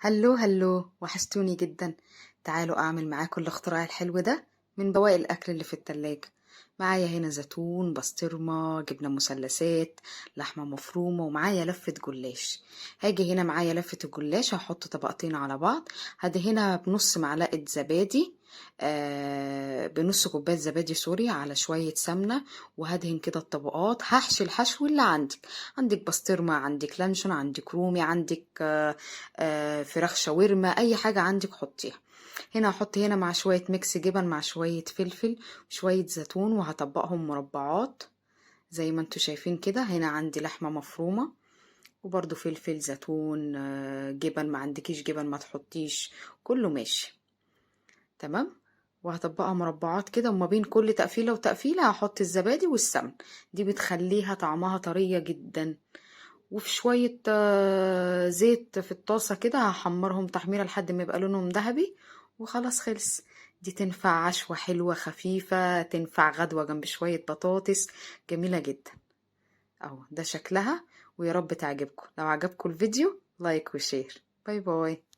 hello hello، وحشتوني جدا. تعالوا اعمل معاكم الاختراع الحلو ده من بواقي الاكل اللي في التلاجة. معايا هنا زيتون، بسطرمة، جبنة مثلثات، لحمة مفرومة، ومعايا لفة جلاش. هاجي هنا معايا لفة الجلاش، هحط طبقتين على بعض. هدهنها بنص معلقة زبادي، بنص كوباية زبادي sorry، على شوية سمنة، وهدهن كده الطبقات. هحشي الحشو اللي عندك. عندك بسطرمة، عندك لانشون، عندك رومي، عندك فراخ شاورما، اي حاجة عندك حطيها هنا. هحط هنا مع شوية mix جبن مع شوية فلفل وشوية زيتون، وهطبقهم مربعات زي ما انتوا شايفين كده. هنا عندي لحمة مفرومة وبرضو فلفل، زيتون، جبن. ما عندكيش جبن ما تحطيش، كله ماشي تمام. وهطبقها مربعات كده، وما بين كل تقفيلة وتقفيلة هحط الزبادي والسمن، دي بتخليها طعمها طرية جدا. وفي شوية زيت في الطاسة كده هحمرهم تحميرة لحد ما يبقى لونهم ذهبي، وخلاص خلص. دي تنفع عشوة حلوة خفيفة، تنفع غدوة جنب شوية بطاطس، جميلة جدا. اهو ده شكلها، ويا رب تعجبكم. لو عجبكم الفيديو like و share. bye bye.